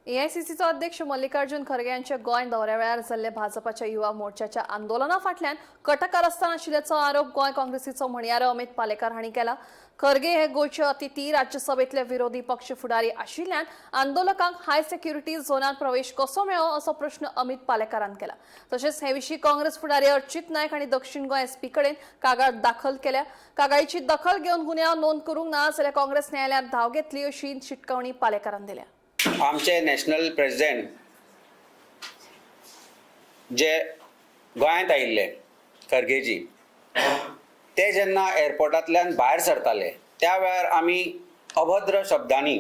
एआयसीसीचो अध्यक्ष मल्लिकार्जुन खरगे यांच्या गोंय दौऱ्या वेळार जाल्ल्या भाजपाच्या युवा मोर्चाच्या आंदोलना फाटल्यान कटकारस्थान आशिल्ल्याचो आरोप गोंय काँग्रेसीचो म्हणयारो अमित पालेकार हांणी केला. खरगे हे गोंयचे अतिथी, राज्यसभेतले विरोधी पक्ष फुडारी आशिल्ल्यान आंदोलकांक हाय सेक्युरिटी झोनात प्रवेश कसो मेळ्ळो असो प्रश्न अमित पालेकारान केला. तशेंच हे विशीं काँग्रेस फुडारी अर्चित नायक हांणी दक्षिण गोंय एसपी कडेन कागाळ दाखल केल्या. कागाळीची दखल घेवन गुन्यांव नोंद करूंक ना जाल्यार काँग्रेस न्यायालयांत धांव घेतली अशी शिटकावणी पालेकारान दिल्या. आमचे नॅशनल प्रेसिडेंट जे गोंयांत आयिल्ले खरगेजी, ते जेन्ना एअरपोर्टांतल्यान भायर सरताले त्या वेळार आमी अभद्र शब्दांनी,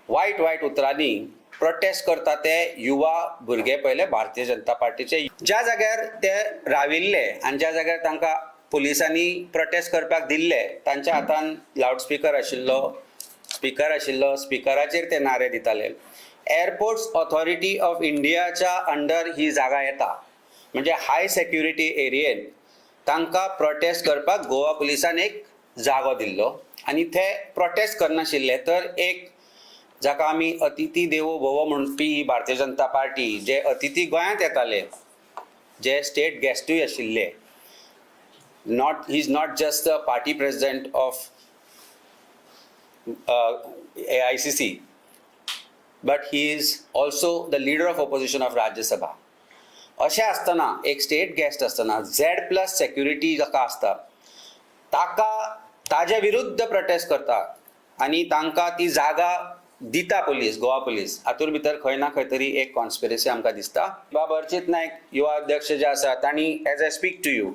वायट वायट उतरांनी प्रोटेस्ट करता ते युवा भुरगे पयले भारतीय जनता पार्टीचे. ज्या जाग्यार ते राविल्ले आनी ज्या जाग्यार तांकां पुलिसांनी प्रोटेस्ट करपाक दिल्ले, तांच्या हातान लावडस्पिकर आशिल्लो, स्पिकर आशिल्लो. स्पिकराचेर ते नारे दिताले. एअरपोर्ट्स ऑथॉरिटी ऑफ इंडियाच्या अंडर ही जागा येता, म्हणजे हाय सेक्युरिटी एरियेन तांकां प्रोटेस्ट करपाक गोवा पुलिसान एक जागो दिल्लो आनी ते प्रोटेस्ट करनाशिल्ले. तर एक जाका आमी अतिथी देवो भव म्हणपी भारतीय जनता पार्टी, जे अतिथी गोंयांत येताले, जे स्टेट गेस्टूय आशिल्ले, not he is not just the party president of AICC, but he is also the leader of opposition of Rajya Sabha. अशें आसतना, एक स्टेट गेस्ट आसतना, झेड प्लस सेक्युरिटी जाका आसता, ताका ताजे विरुद्ध प्रोटेस्ट करता आनी तांकां ती जागा दिता पुलीस, गोवा पुलीस, हातूंत भितर खंय ना खंय तरी एक कॉन्स्पिरसी आमकां दिसता. बाब अर्चित नायक, युवा अध्यक्ष जे आसा, तांणी, as I speak to you,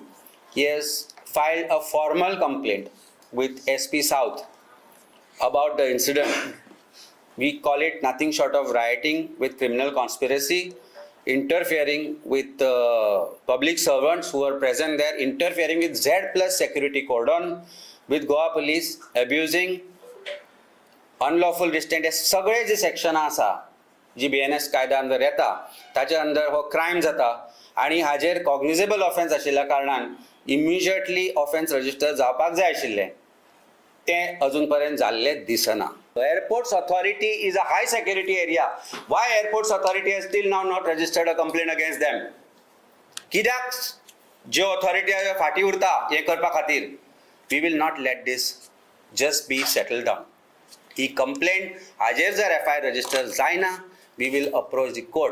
he has filed a formal complaint with SP South about the incident. We call it nothing short of rioting with criminal conspiracy, interfering with public servants who were present there, interfering with Z plus security cordon, with Goa police, abusing, unlawful restraint. हे सगळे जे सेक्शनां आसा जी BNS कायद्या अंदर येता, ताच्या अंदर हो क्रायम जाता आनी हाजेर कॉग्निजेबल ऑफेन्स आशिल्ल्या कारणान इमिजिएटली ऑफेन्स रजिस्टर जावपाक जाय आशिल्लें, तें अजून पर्यंत जाल्लें दिसना. Airports Authority is a high security area. Why Airports Authority has till now not registered a complaint against them? कित्याक ज्यो ऑथॉरिटी फाटीं उरता हें करपा खातीर? We will not let this just be settle down. He complaint हाजेर जर FIR register जायना, we will approach the court.